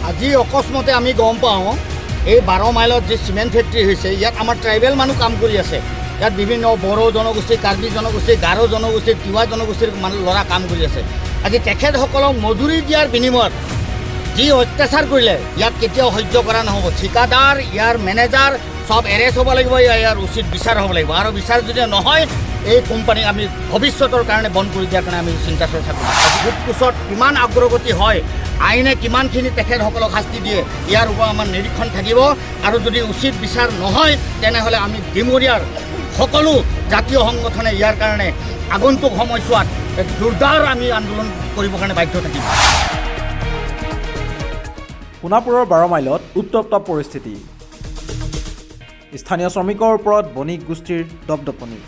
আজি অকস্মাতে আমি গম পাওঁ, এই 12 মাইলত যি চিমেণ্ট ফেক্টৰী হৈছে, ইয়াত আমাৰ ট্ৰাইবেল মানুহ কাম কৰি আছে। ইয়াত বিভিন্ন বড়ো জনগোষ্ঠী, কাৰ্বি জনগোষ্ঠী, গাৰো জনগোষ্ঠী, তিৱা জনগোষ্ঠীৰ মানুহ, ল'ৰা কাম কৰি আছে। আজি তেখেতসকলক মজুৰি দিয়াৰ বিনিময়ত যি অত্যাচাৰ কৰিলে, ইয়াক কেতিয়াও সহ্য কৰা নহ'ব। ঠিকাদাৰ, ইয়াৰ মেনেজাৰ চব এৰেষ্ট হ'ব লাগিব। ইয়াৰ উচিত বিচাৰ হ'ব লাগিব আৰু বিচাৰ যদি নহয়, এই কোম্পানী আমি ভৱিষ্যতৰ কাৰণে বন্ধ কৰি দিয়াৰ কাৰণে আমি চিন্তা চৰ্চা কৰিম। সোধ পোছত কিমান অগ্ৰগতি হয়, আইনে কিমানখিনি তেখেতসকলক শাস্তি দিয়ে, ইয়াৰ ওপৰত আমাৰ নিৰীক্ষণ থাকিব। আৰু যদি উচিত বিচাৰ নহয়, তেনেহ'লে আমি ডিমৰীয়াৰ সকলো জাতীয় সংগঠনে ইয়াৰ কাৰণে আগন্তুক সময়ছোৱাত এক জোৰদাৰ আমি আন্দোলন কৰিবৰ কাৰণে বাধ্য থাকিম। সোণাপুৰৰ 12 মাইলত উত্তপ্ত পৰিস্থিতি। স্থানীয় শ্ৰমিকৰ ওপৰত বণিক গোষ্ঠীৰ দপদপনি।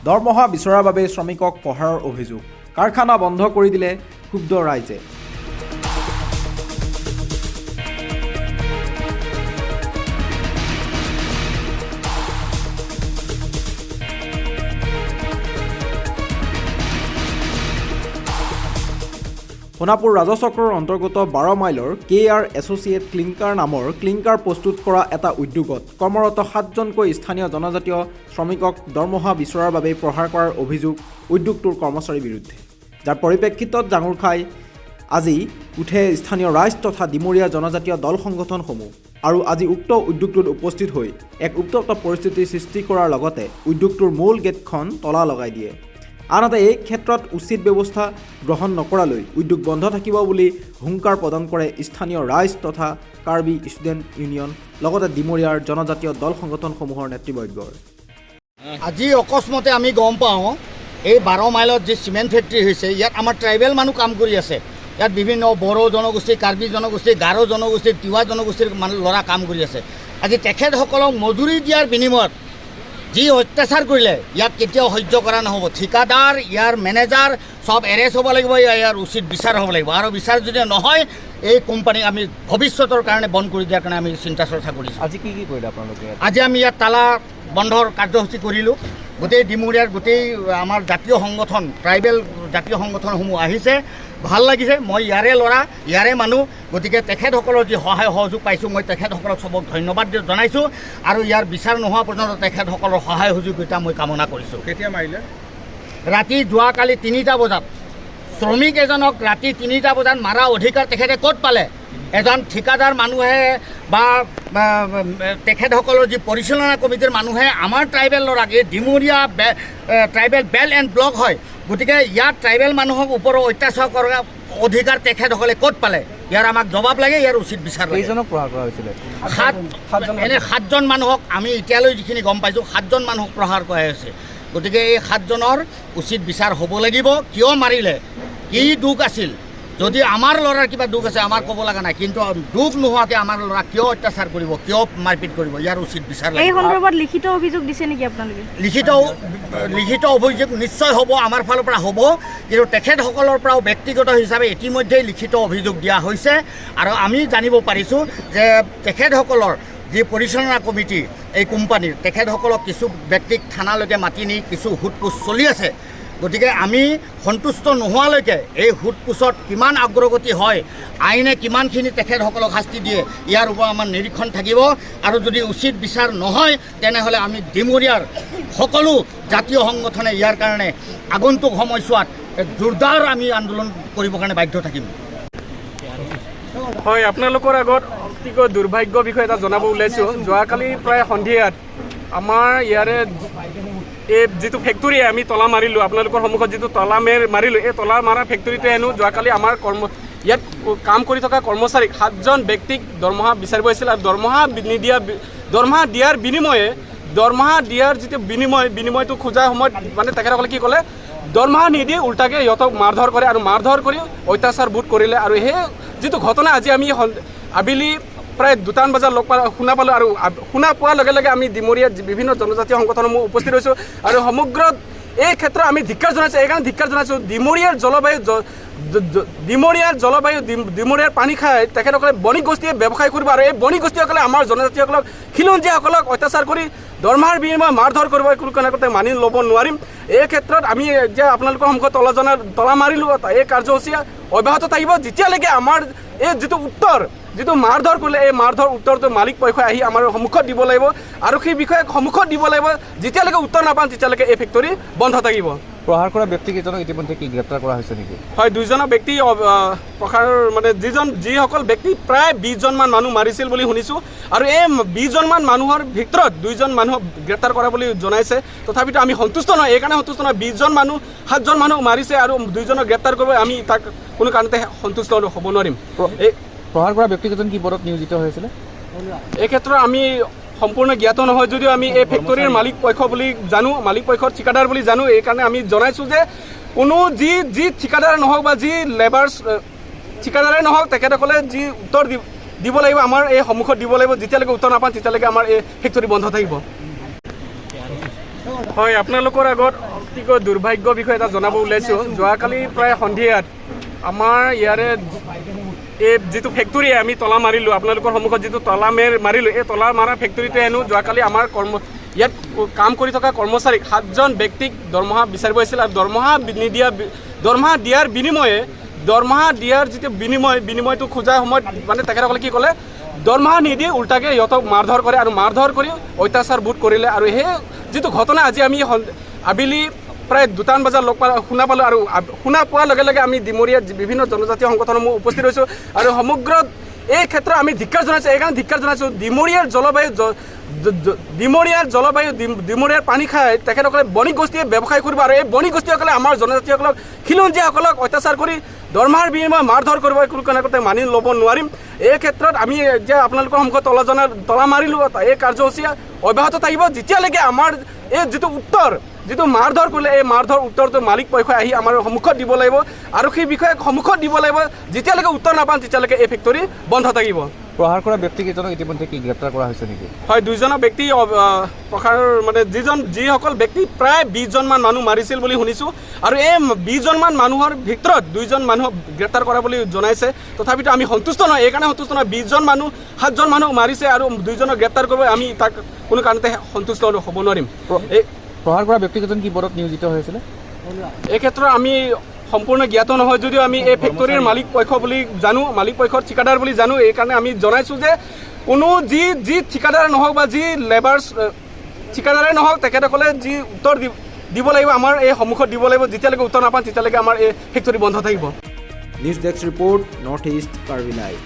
দৰমহা বিচৰাৰ বাবে শ্ৰমিকক প্ৰহাৰৰ অভিযোগ। কাৰখানা বন্ধ কৰি দিলে ক্ষুব্ধ ৰাইজে। সোণাপুৰ ৰাজচক্ৰৰ অন্তৰ্গত 12 মাইলৰ কে আৰ এছ'চিয়েট ক্লিংকাৰ নামৰ ক্লিংকাৰ প্ৰস্তুত কৰা এটা উদ্যোগত কৰ্মৰত সাতজনকৈ স্থানীয় জনজাতীয় শ্ৰমিকক দৰমহা বিচৰাৰ বাবে প্ৰহাৰ কৰাৰ অভিযোগ উদ্যোগটোৰ কৰ্মচাৰীৰ বিৰুদ্ধে। যাৰ পৰিপ্ৰেক্ষিতত জাঙুৰ খাই আজি উঠে স্থানীয় ৰাইজ তথা ডিমৰীয়া জনজাতীয় দল সংগঠনসমূহ আৰু আজি উক্ত উদ্যোগটোত উপস্থিত হৈ এক উত্তপ্ত পৰিস্থিতিৰ সৃষ্টি কৰাৰ লগতে উদ্যোগটোৰ মূল গেটখন তলা লগাই দিয়ে। আনহাতে, এই ক্ষেত্ৰত উচিত ব্যৱস্থা গ্ৰহণ নকৰালৈ উদ্যোগ বন্ধ থাকিব বুলি হুংকাৰ প্ৰদান কৰে স্থানীয় ৰাইজ তথা কাৰ্বি ষ্টুডেণ্ট ইউনিয়ন, লগতে ডিমৰীয়াৰ জনজাতীয় দল সংগঠনসমূহৰ নেতৃবৰ্গৰ। আজি অকস্মাতে আমি গম পাওঁ, এই 12 মাইলত যি চিমেণ্ট ফেক্টৰী হৈছে, ইয়াত আমাৰ ট্ৰাইবেল মানুহ কাম কৰি আছে। ইয়াত বিভিন্ন বড়ো জনগোষ্ঠী, কাৰ্বি জনগোষ্ঠী, গাৰো জনগোষ্ঠী, তিৱা জনগোষ্ঠীৰ মানুহ, ল'ৰা কাম কৰি আছে। আজি তেখেতসকলক মজুৰি দিয়াৰ বিনিময়ত যি অত্যাচাৰ কৰিলে, ইয়াক কেতিয়াও সহ্য কৰা নহ'ব। ঠিকাদাৰ, ইয়াৰ মেনেজাৰ চব এৰেষ্ট হ'ব লাগিব। ইয়াৰ উচিত বিচাৰ হ'ব লাগিব আৰু বিচাৰ যদি নহয়, এই কোম্পানী আমি ভৱিষ্যতৰ কাৰণে বন্ধ কৰি দিয়াৰ কাৰণে আমি চিন্তা চৰ্চা কৰিছোঁ। আজি কি কি কৰিলে আপোনালোকে ইয়াত? আজি আমি ইয়াত তালা বন্ধৰ কাৰ্যসূচী কৰিলোঁ। গোটেই ডিমৰীয়াৰ গোটেই আমাৰ জাতীয় সংগঠন, ট্ৰাইবেল জাতীয় সংগঠনসমূহ আহিছে, ভাল লাগিছে। মই ইয়াৰে ল'ৰা, ইয়াৰে মানুহ, গতিকে তেখেতসকলৰ যি সহায় সহযোগ পাইছোঁ, মই তেখেতসকলক চবক ধন্যবাদ জনাইছোঁ আৰু ইয়াৰ বিচাৰ নোহোৱা পৰ্যন্ত তেখেতসকলৰ সহায় সহযোগিতা মই কামনা কৰিছোঁ। কেতিয়া মাৰিলে? ৰাতি যোৱাকালি 3টা বজাত। শ্ৰমিক এজনক ৰাতি 3টা বজাত মাৰা অধিকাৰ তেখেতে ক'ত পালে? এজন ঠিকাদাৰ মানুহে বা তেখেতসকলৰ যি পৰিচালনা কমিটিৰ মানুহে আমাৰ ট্ৰাইবেল ল'ৰাক, এই Dimoria tribal belt and block হয়, গতিকে ইয়াত ট্ৰাইবেল মানুহক ওপৰত অত্যাচাৰ কৰাৰ অধিকাৰ তেখেতসকলে ক'ত পালে? ইয়াৰ আমাক জবাব লাগে, ইয়াৰ উচিত বিচাৰ লাগে। কেইজনক প্ৰহাৰ কৰা হৈছিলে? সাত এনে সাতজন মানুহক আমি এতিয়ালৈ যিখিনি গম পাইছোঁ, সাতজন মানুহক প্ৰহাৰ কৰা হৈছে। গতিকে এই সাতজনৰ উচিত বিচাৰ হ'ব লাগিব। কিয় মাৰিলে, কি দোষ আছিল? যদি আমাৰ ল'ৰাৰ কিবা দোষ আছে, আমাৰ ক'ব লগা নাই, কিন্তু দোষ নোহোৱাকৈ আমাৰ ল'ৰাক কিয় অত্যাচাৰ কৰিব, কিয় মাৰপিট কৰিব? ইয়াৰ উচিত বিচাৰ এই লাগিব। সন্দৰ্ভত লিখিত অভিযোগ দিছে নেকি আপোনালোকে? লিখিত অভিযোগ নিশ্চয় হ'ব, আমাৰ ফালৰ পৰা হ'ব। কিন্তু তেখেতসকলৰ পৰাও ব্যক্তিগত হিচাপে ইতিমধ্যেই লিখিত অভিযোগ দিয়া হৈছে আৰু আমি জানিব পাৰিছোঁ যে তেখেতসকলৰ যি পৰিচালনা কমিটি এই কোম্পানীৰ, তেখেতসকলক কিছু ব্যক্তিক থানালৈকে মাতি নি কিছু সোধ পোছ চলি আছে। গতিকে আমি সন্তুষ্ট নোহোৱালৈকে এই সোধ পোছত কিমান অগ্ৰগতি হয়, আইনে কিমানখিনি তেখেতসকলক শাস্তি দিয়ে, ইয়াৰ ওপৰত আমাৰ নিৰীক্ষণ থাকিব। আৰু যদি উচিত বিচাৰ নহয়, তেনেহ'লে আমি ডিমৰীয়াৰ সকলো জাতীয় সংগঠনে ইয়াৰ কাৰণে আগন্তুক সময়ছোৱাত এক জোৰদাৰ আমি আন্দোলন কৰিবৰ কাৰণে বাধ্য থাকিম। হয়, আপোনালোকৰ আগত অতিকৈ দুৰ্ভাগ্য বিষয় এটা জনাব ওলাইছোঁ। যোৱাকালি প্ৰায় সন্ধিয়াত আমাৰ ইয়াৰে এই যিটো ফেক্টৰী আমি তলা মাৰিলোঁ, আপোনালোকৰ সন্মুখত যিটো তলা মাৰিলোঁ, এই তলা মাৰা ফেক্টৰীটোৱে হেনো যোৱাকালি আমাৰ কৰ্ম ইয়াত কাম কৰি থকা কৰ্মচাৰীক, সাতজন ব্যক্তিক দৰমহা বিচাৰিব আহিছিল আৰু দৰমহা নিদিয়া, দৰমহা দিয়াৰ বিনিময়ে, দৰমহা দিয়াৰ যিটো বিনিময়, বিনিময়টো খোজাৰ সময়ত মানে তেখেতসকলে কি ক'লে, দৰমহা নিদি উল্টাকৈ সিহঁতক মাৰধৰ কৰে আৰু মাৰধৰ কৰি অত্যাচাৰ বোধ কৰিলে। আৰু সেই যিটো ঘটনা আজি আমি আবেলি প্ৰায় 2টামান বজাত লগ পা শুনা পালোঁ আৰু শুনা পোৱাৰ লগে লগে আমি ডিমৰীয়াত বিভিন্ন জনজাতীয় সংগঠনসমূহ উপস্থিত হৈছোঁ আৰু সমগ্ৰ এই ক্ষেত্ৰত আমি ধিক্কাৰ জনাইছোঁ। এইকাৰণে ধিক্কাৰ জনাইছোঁ, ডিমৰীয়াৰ জলবায়ু, ডিমৰীয়াৰ পানী খাই তেখেতসকলে বণিক গোষ্ঠীয়ে ব্যৱসায় কৰিব আৰু এই বণিক গোষ্ঠীসকলে আমাৰ জনজাতীয়সকলক, খিলঞ্জীয়াসকলক অত্যাচাৰ কৰি দৰমহাৰ বিনিময়ত মাৰধৰ কৰিব, কোনো কাৰণতে মানি ল'ব নোৱাৰিম। এই ক্ষেত্ৰত আমি যে আপোনালোকৰ সন্মুখত তলা জনা তলা মাৰিলোঁ, এই কাৰ্যসূচী অব্যাহত থাকিব যেতিয়ালৈকে আমাৰ এই যিটো উত্তৰ, যিটো মাৰধৰ কৰিলে, এই মাৰধৰ উত্তৰটো মালিক পক্ষই আহি আমাৰ সন্মুখত দিব লাগিব, আৰক্ষী বিষয়াক সন্মুখত দিব লাগিব। যেতিয়ালৈকে উত্তৰ নাপাম, তেতিয়ালৈকে এই ফেক্টৰী বন্ধ থাকিব। প্ৰহাৰ কৰা ব্যক্তিকেইজনক ইতিমধ্যে কি গ্ৰেপ্তাৰ কৰা হৈছে নেকি? হয়, দুইজনৰ ব্যক্তি প্ৰসাৰ মানে যিসকল ব্যক্তি প্ৰায় 20জনমান মানুহ মাৰিছিল বুলি শুনিছোঁ আৰু এই 20জনমান মানুহৰ ভিতৰত দুইজন মানুহক গ্ৰেপ্তাৰ কৰা বুলি জনাইছে। তথাপিতো আমি সন্তুষ্ট নহয়। এইকাৰণে সন্তুষ্ট নহয়, 20জন মানুহ, সাতজন মানুহ মাৰিছে আৰু দুইজনক গ্ৰেপ্তাৰ কৰিব, আমি তাক কোনো কাৰণতে সন্তুষ্ট হ'ব নোৱাৰিম। এই প্ৰহাৰ কৰা ব্যক্তিকেইজন কি পদত নিয়োজিত হৈছিলে? এই ক্ষেত্ৰত আমি সম্পূৰ্ণ জ্ঞাত নহয় যদিও আমি এই ফেক্টৰীৰ মালিক পক্ষ বুলি জানো, মালিক পক্ষৰ ঠিকাদাৰ বুলি জানো। এইকাৰণে আমি জনাইছোঁ যে কোনো যি যি ঠিকাদাৰ নহওক বা যি লেবাৰ্ছ ঠিকাদাৰে নহওক, তেখেতসকলে যি উত্তৰ দিব লাগিব, আমাৰ এই সন্মুখত দিব লাগিব। যেতিয়ালৈকে উত্তৰ নাপাম, তেতিয়ালৈকে আমাৰ এই ফেক্টৰী বন্ধ থাকিব। হয়, আপোনালোকৰ আগত অতিকৈ দুৰ্ভাগ্য বিষয় এটা জনাব ওলাইছোঁ। যোৱাকালি প্ৰায় সন্ধিয়াত আমাৰ ইয়াৰে এই যিটো ফেক্টৰী আমি তলা মাৰিলোঁ, আপোনালোকৰ সন্মুখত যিটো তলা মাৰিলোঁ, এই তলা মাৰা ফেক্টৰীটোৱে হেনো যোৱাকালি আমাৰ ইয়াত কাম কৰি থকা কৰ্মচাৰীক, সাতজন ব্যক্তিক দৰমহা বিচাৰিব আহিছিল আৰু দৰমহা নিদিয়া, দৰমহা দিয়াৰ বিনিময়ে, দৰমহা দিয়াৰ যিটো বিনিময়টো খোজাৰ সময়ত মানে তেখেতসকলে কি ক'লে, দৰমহা নিদি উল্টাকৈ সিহঁতক মাৰধৰ কৰে আৰু মাৰধৰ কৰি অত্যাচাৰ বোধ কৰিলে। আৰু সেই যিটো ঘটনা আজি আমি আবেলি প্ৰায় 2টামান বজাত লগ পা শুনা পালোঁ আৰু শুনা পোৱাৰ লগে লগে আমি ডিমৰীয়াত বিভিন্ন জনজাতীয় সংগঠনসমূহ উপস্থিত হৈছোঁ আৰু সমগ্ৰ এই ক্ষেত্ৰত আমি ধিক্কাৰ জনাইছোঁ। এইকাৰণে ধিক্কাৰ জনাইছোঁ, ডিমৰীয়াৰ জলবায়ু, ডিমৰীয়াৰ পানী খাই তেখেতসকলে বণিক গোষ্ঠীয়ে ব্যৱসায় কৰিব আৰু এই বণিক গোষ্ঠীসকলে আমাৰ জনজাতিসকলক, খিলঞ্জীয়াসকলক অত্যাচাৰ কৰি দৰমহাৰ বিনিময়ত মাৰধৰ কৰিব, কোনো কাৰণতে মানি ল'ব নোৱাৰিম। এই ক্ষেত্ৰত আমি যে আপোনালোকৰ সন্মুখত তলা জনা তলা মাৰিলোঁ, এই কাৰ্যসূচী অব্যাহত থাকিব যেতিয়ালৈকে আমাৰ এই যিটো উত্তৰ, যিটো মাৰধৰ কৰিলে, এই মাৰধৰ উত্তৰটো মালিক পক্ষই আহি আমাৰ সন্মুখত দিব লাগিব, আৰক্ষী বিষয়াক সন্মুখত দিব লাগিব। যেতিয়ালৈকে উত্তৰ নাপাম, তেতিয়ালৈকে এই ফেক্টৰী বন্ধ থাকিব। প্ৰহাৰ কৰা ব্যক্তিকেইজনক ইতিমধ্যে কি গ্ৰেপ্তাৰ কৰা হৈছে নেকি? হয়, দুইজনৰ ব্যক্তি প্ৰসাৰ মানে যিসকল ব্যক্তি প্ৰায় 20জনমান মানুহ মাৰিছিল বুলি শুনিছোঁ আৰু এই 20জনমান মানুহৰ ভিতৰত দুইজন মানুহক গ্ৰেপ্তাৰ কৰা বুলি জনাইছে। তথাপিতো আমি সন্তুষ্ট নহয়। এইকাৰণে সন্তুষ্ট নহয়, 20জন মানুহ, সাতজন মানুহ মাৰিছে আৰু দুইজনক গ্ৰেপ্তাৰ কৰিব, আমি তাক কোনো কাৰণতে সন্তুষ্ট হ'ব নোৱাৰিম। এই প্ৰহাৰ কৰা ব্যক্তিকেইজন কি পদত নিয়োজিত হৈছিলে? এই ক্ষেত্ৰত আমি সম্পূৰ্ণ জ্ঞাত নহয় যদিও আমি এই ফেক্টৰীৰ মালিক পক্ষ বুলি জানো, মালিক পক্ষৰ ঠিকাদাৰ বুলি জানো। এইকাৰণে আমি জনাইছোঁ যে কোনো যি যি ঠিকাদাৰ নহওক বা যি লেবাৰ্ছ ঠিকাদাৰে নহওক, তেখেতসকলে যি উত্তৰ দিব লাগিব, আমাৰ এই সন্মুখত দিব লাগিব। যেতিয়ালৈকে উত্তৰ নাপাম, তেতিয়ালৈকে আমাৰ এই ফেক্টৰী বন্ধ থাকিব। News desk report, North East Karbi Live.